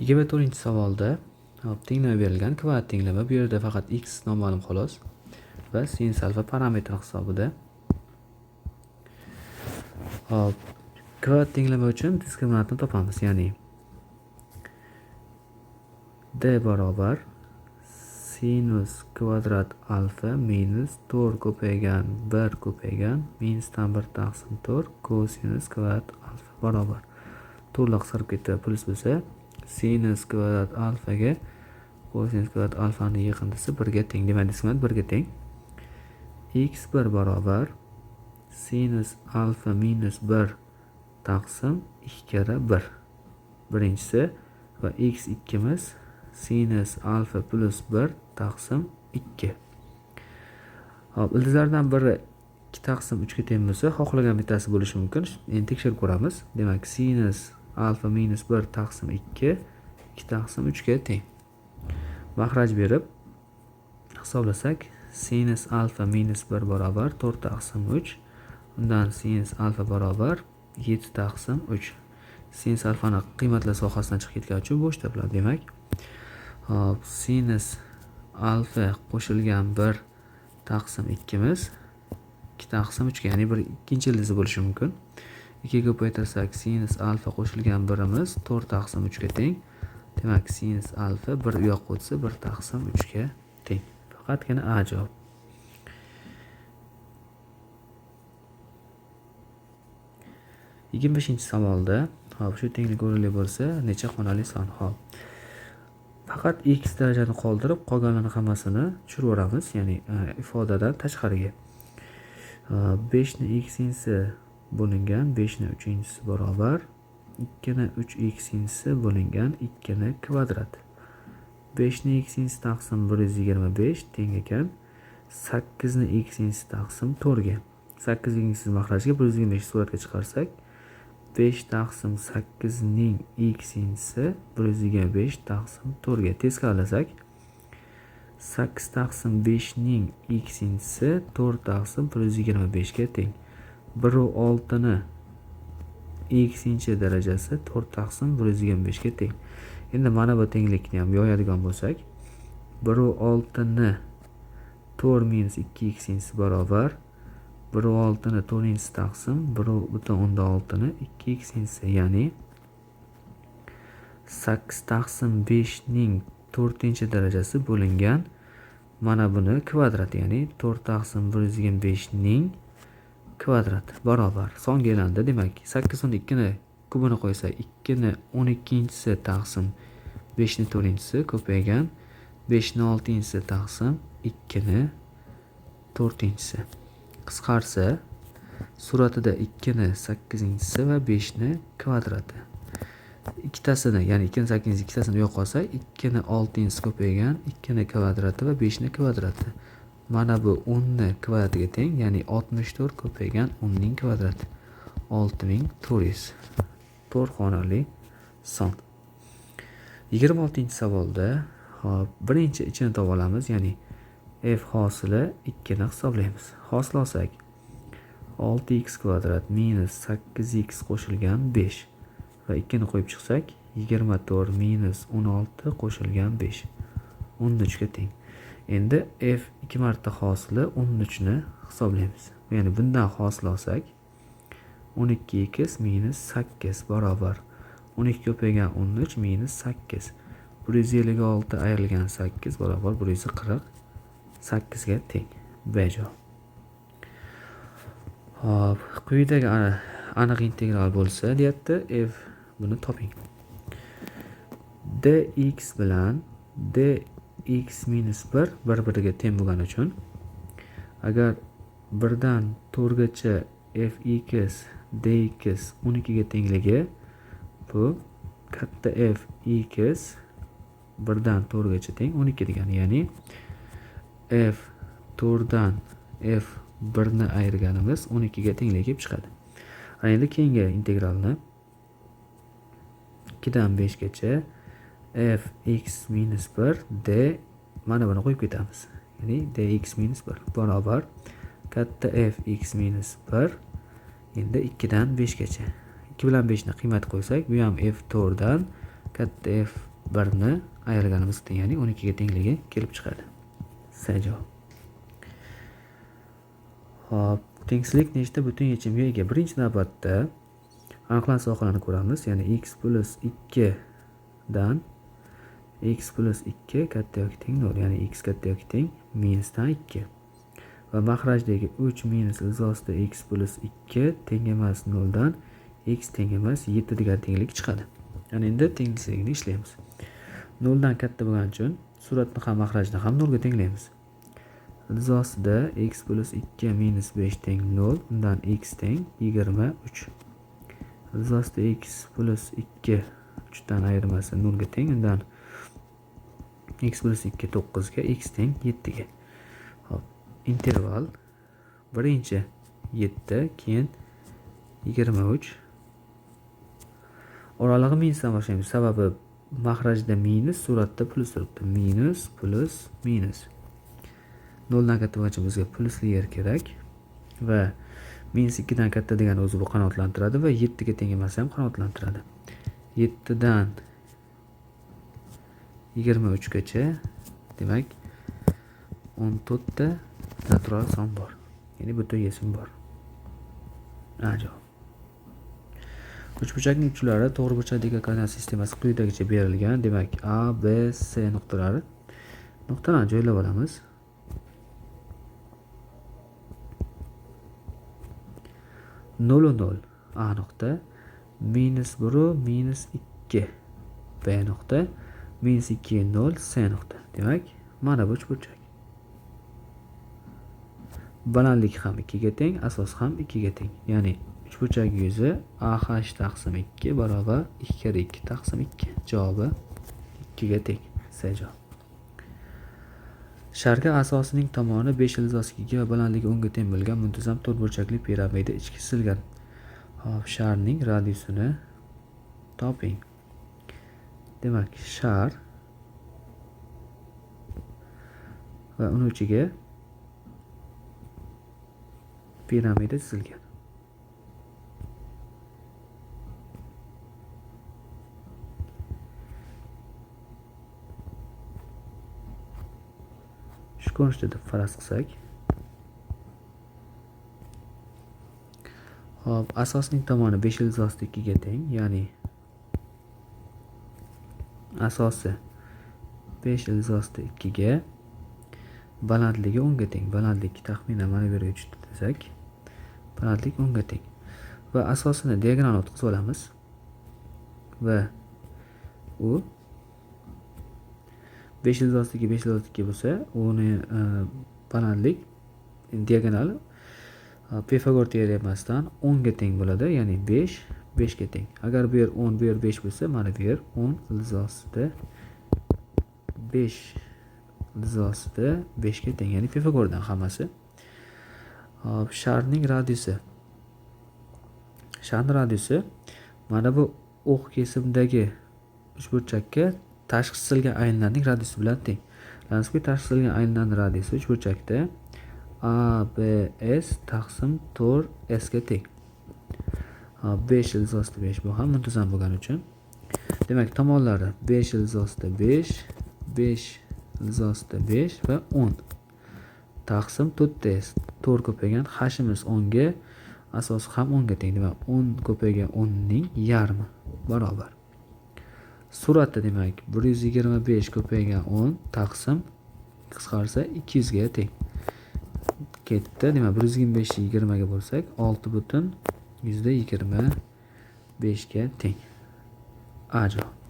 24-savolda hop tenglama berilgan, kvadrat tenglama. Bu yerda faqat x noma'lum xolos va sinus alfa parametri hisobida. Hop, kvadrat tenglama uchun diskriminantni topamiz, ya'ni d barobar sinus kvadrat alfa minus 4 ko'paygan 1 ko'paygan minusdan 1 taqsim 4 kosinus kvadrat alfa barobar. To'rtlar qisqarib ketdi, plyus bo'lsa sinus kvadrat alfaga kosinus kvadrat alfani yig'indisi 1 ga teng. Demak, diskriminant 1 ga teng. X1 barobar sinus alfa minus 1 taqsim 2 karra 1. Birinchisi va x2imiz sinus alfa plus 1 taqsim 2. Hop, ildizlardan biri 2 taqsim 3 ga teng bo'lsa, xohlagan bittasi bo'lishi mumkin. Endi tekshirib ko'ramiz. Demak, sinus alfa minus 1 taqsim 2 2 taqsim 3 ga teng. Mahraj berib hisoblasak, sinus alfa minus 1 barobar 4 taqsim 3, undan sinus alfa barobar 7 taqsim 3. Sinus alfani qiymatlar sohasidan chiqib ketgani uchun bo'sh topiladi. Demak, hop, sinus alfa qo'shilgan 1 taqsim 2imiz 2 taqsim 3 ga, ya'ni bir ikkinchi ildizi bo'lishi mumkin. 2 ga ko'paytirsak, sinus alfa qo'shilgan 1imiz 4 taqsim 3 ga teng. Demak, sinus alfa 1 u yoqqa o'tsa 1 taqsim 3 ga teng. Faqatgina A javob. 25-savolda, hop, shu tenglik o'rinli bo'lsa, necha xonali son? Hop. Faqat x darajani qoldirib, qolganlarning hammasini tushirib yuboramiz, ya'ni ifodadan tashqariga. 5 ni x-inchisi bo'lingan 5 ni 3-inchisi barobar 2 ni 3 x-inchisi bo'lingan 2 ni kvadrat. 5 ni x-inchisi taqsim 125 teng ekan 8 ni x-inchisi taqsim 4 ga. 8 x-inchisi mahrajga 125 suratga chiqarsak, 5 taqsim 8 ning x-inchisi 125 taqsim 4 ga. Teskarilasak, 8 taqsim 5 ning x-inchisi 4 taqsim 125 ga teng. 1 va 6 ni x-inchi darajasi 4 taqsim 125 ga teng. Endi mana bu tenglikni ham yoyadigan bo'lsak, 1 va 6 ni 4 minus 2 x-inchisi barobar 1 va 6 ni 4-inchisi taqsim 1.6 ni 2 x-inchisi, ya'ni 8 taqsim 5 ning 4-inchi darajasi bo'lingan mana buni kvadrat, ya'ni 4 taqsim 125 ning kvadrat barobar. Songa aylandi. Demak, 8 o'n 2 ni kubini qo'ysak, 2 ni 12-inchisi taqsim 5 ni 4-inchisi ko'paygan 5 ni 6-inchisi taqsim 2 ni 4-inchisi. Qisqarsa, suratida 2 ni 8-inchisi va 5 ni kvadrati. Ikkitasini, ya'ni 2 ni 8-inchisi ikkitasini yo'q qolsa, 2 ni 6-inchisi ko'paygan 2 ni kvadrati va 5 ni kvadrati. Mana bu 10 ni kvadratiga teng, ya'ni 64 ko'paygan 10 ning kvadrati. 6400. 4 xonali son. 26-savolda, hop, birinchi ichini topib olamiz, ya'ni f hosili 2 ni hisoblaymiz. Hosil olsak, 6x kvadrat minus 8x qo'shilgan 5 va 2 ni qo'yib chiqsak, 24 minus 16 qo'shilgan 5 13 ga teng. Endi f 2 marta hosili 13 ni hisoblaymiz. Ya'ni bundan hosil olsak, 12x minus 8 barobar 12 ko'paygan 13 minus 8. 156 ayrilgan 8 barobar 148 ga teng. B javob. Hop, quyidagi aniq integral bo'lsa, deyapti, f buni toping. Dx bilan dx minus 1 bir-biriga teng bo'lgani uchun, agar 1dan 4 gacha fx dx 12 ga tengligi, bu katta f x 1dan 4 gacha teng 12 degani, ya'ni f 4dan f 1 ni ayirganimiz 12 ga tengligi kelib chiqadi. Ana endi keyingi integralni 2dan 5 gacha f x minus 1 d mana buni qo'yib ketamiz. Ya'ni dx minus 1 barobar katta f x minus 1 endi 2dan 5 gacha. 2 bilan 5 ni qiymat qo'ysak, bu ham f 4dan katta f 1ni ayirganimiz teng, ya'ni 12 ga tengligi kelib chiqadi. S javob. Xo'p, tengsizlik nechta butun yechimga ega? Birinchi navbatda aniqlangan sohalarni ko'ramiz, ya'ni x plus 2 dan x plus 2 katta yoki teng 0, ya'ni x katta yoki teng minusdan 2. Va maxrajdagi 3 minus ilzosida x plus 2 teng emas 0 dan x teng emas 7 degan tenglik chiqadi. Ya'ni endi tengsizlikni ishlaymiz. 0 dan katta bo'lgani uchun suratni ham maxrajni ham 0 ga tenglaymiz. Ilzosida x plus 2 minus 5 teng 0, undan x teng 23. Ilzosida x plus 2 3 dan ayirmasi 0 ga teng, undan x plus 2 9 ga, x teng 7 ga. Xo'p, interval birinchi 7, keyin 23. Oralig'i minusdan boshlaymiz. Sababi maxrajda minus, suratda plus turibdi. Minus, plus, minus. 0 dan katta bo'lgan bizga plusli yer kerak va minus 2 dan katta degani o'zi bu qanoatlantiradi va 7 ga teng emas ham qanoatlantiradi. 7 dan 23 gacha, demak 14 ta natural son bor. Ya'ni butun yechim bor. A javob. Uchburchakning uchlari to'g'ri burchakdagi koordinat sistemasi quyidagicha berilgan. Demak, A, B, C nuqtalari. Nuqtalarni joylab olamiz. Nol nol A nuqta, minus bir minus 2 B nuqta, minus 2 nol C nuqta. Demak, mana bu uchburchak. Balandlik ham 2 ga teng, asos ham 2 ga teng. Ya'ni uchburchak yuzi AH taqsim 2 barobar 2 kere 2 taqsim 2. Javobi 2 ga teng. S javob. Sharga asosining tomoni 5 ildiz 2 va balandligi 10 ga teng bo'lgan muntazam to'rtburchakli piramida ichki chizilgan. Xo'p, sharning radiusini toping. Demak, shar va uni ichiga piramida chizilgan. Shu ko'rinishda deb faraz qilsak. Xo'p, asosning tomoni 5 ildiz ostida 2 ga teng, ya'ni asosi 5 ildiz ostida 2 ga, balandligi 10 ga teng. Balandlik taxminan mana bu yerga tushdi desak, balandlik 10 ga teng. Va asosini diagonal o'tkazib olamiz va u 5 ildiz ostida 2, 5 ildiz ostida 2 bo'lsa, uni balandlik diagonal Pifagor teoremasidan 10 ga teng bo'ladi, ya'ni 5 5 ga teng. Agar bu yer 10, bu yer 5 bo'lsa, mana bu yer 10 ildiz ostida 5 ildiz ostida 5 ga teng, ya'ni Pifagordan hammasi. Xo'p, sharning radiusi. Sharning radiusi mana bu o'q kesimdagi uchburchakka tashqi chizilgan aylanlarning radiusi bilan teng. Bilamizki, tashqi chizilgan aylanlarning radiusi uchburchakda A, B, S taqsim 4 S ga teng. 5 ildiz ostida 5 bu ham muntazam bo'lgani uchun. Demak, tomonlari 5 ildiz ostida 5, 5 ildiz ostida 5 va 10 taqsim 4 S. 4 ko'paygan h'imiz 10 ga, asosi ham 10 ga teng. Demak, 10 ko'paygan 10 ning yarmi barobar. Suratda demak 125 ko'paygan 10 taqsim qisqarsa 200 ga teng. Ketdi. Demak, bir yuz yigirma beshni yigirmaga bo'lsak, olti butun yuzda yigirma beshga teng. A javob.